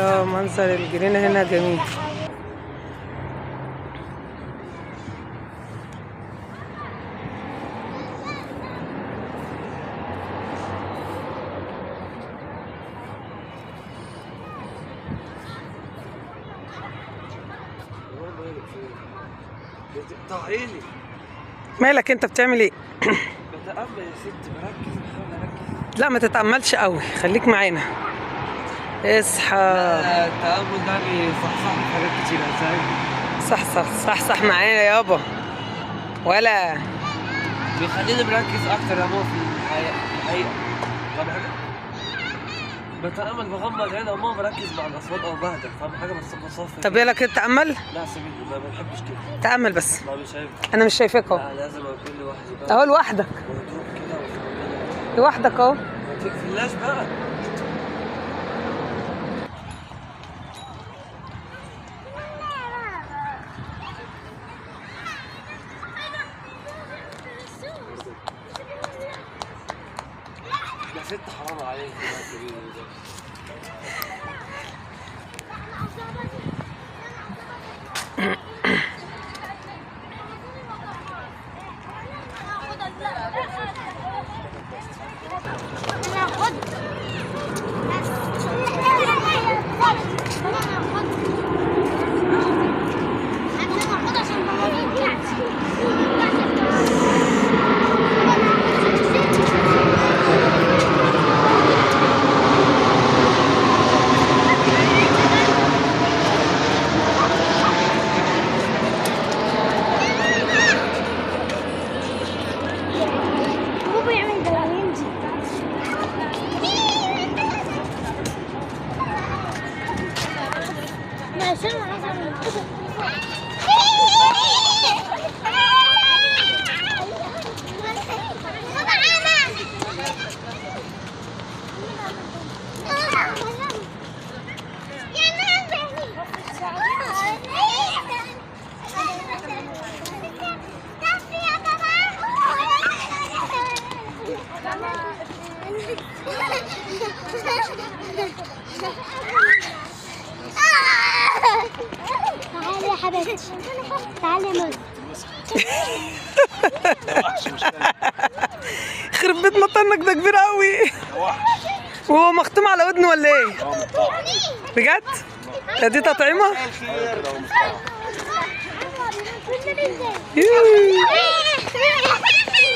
منظر الجنينة هنا جميل. بتقطعيني. مالك انت بتعمل ايه؟ بتأمل يا ستي، بركز، بحاول اركز. لا ما تتأملش قوي، خليك معانا. اصحى. التأمل ده بيصحصحني في حاجات كتير، هيساعدني. صح صح صح صح معانا يابا. ولا بيخليني مركز اكتر يا ماما في الحقيقة، في الحقيقة. فاهم حاجة؟ بتأمل بغمض عيني يا ماما، بركز مع الأصوات أو بهدى، فاهم حاجة؟ بس بصفي. طب يلا كده تأمل. لا سيبني، ما بحبش كده. تأمل بس. ما مش هينفع. انا مش شايفاك اهو. لا لازم اكون لوحدي بقى. اهو لوحدك. بهدوء كده وفي مكان. لوحدك اهو. ما تقفلناش بقى. يا ست حرام عليك. تعالي يا حبيبتي، تعالي يا موز. خرب بيت مطنك ده كبير قوي. وهو مختوم على ودنه ولا ايه؟ بجد؟ ده دي تطعيمه؟ يوه.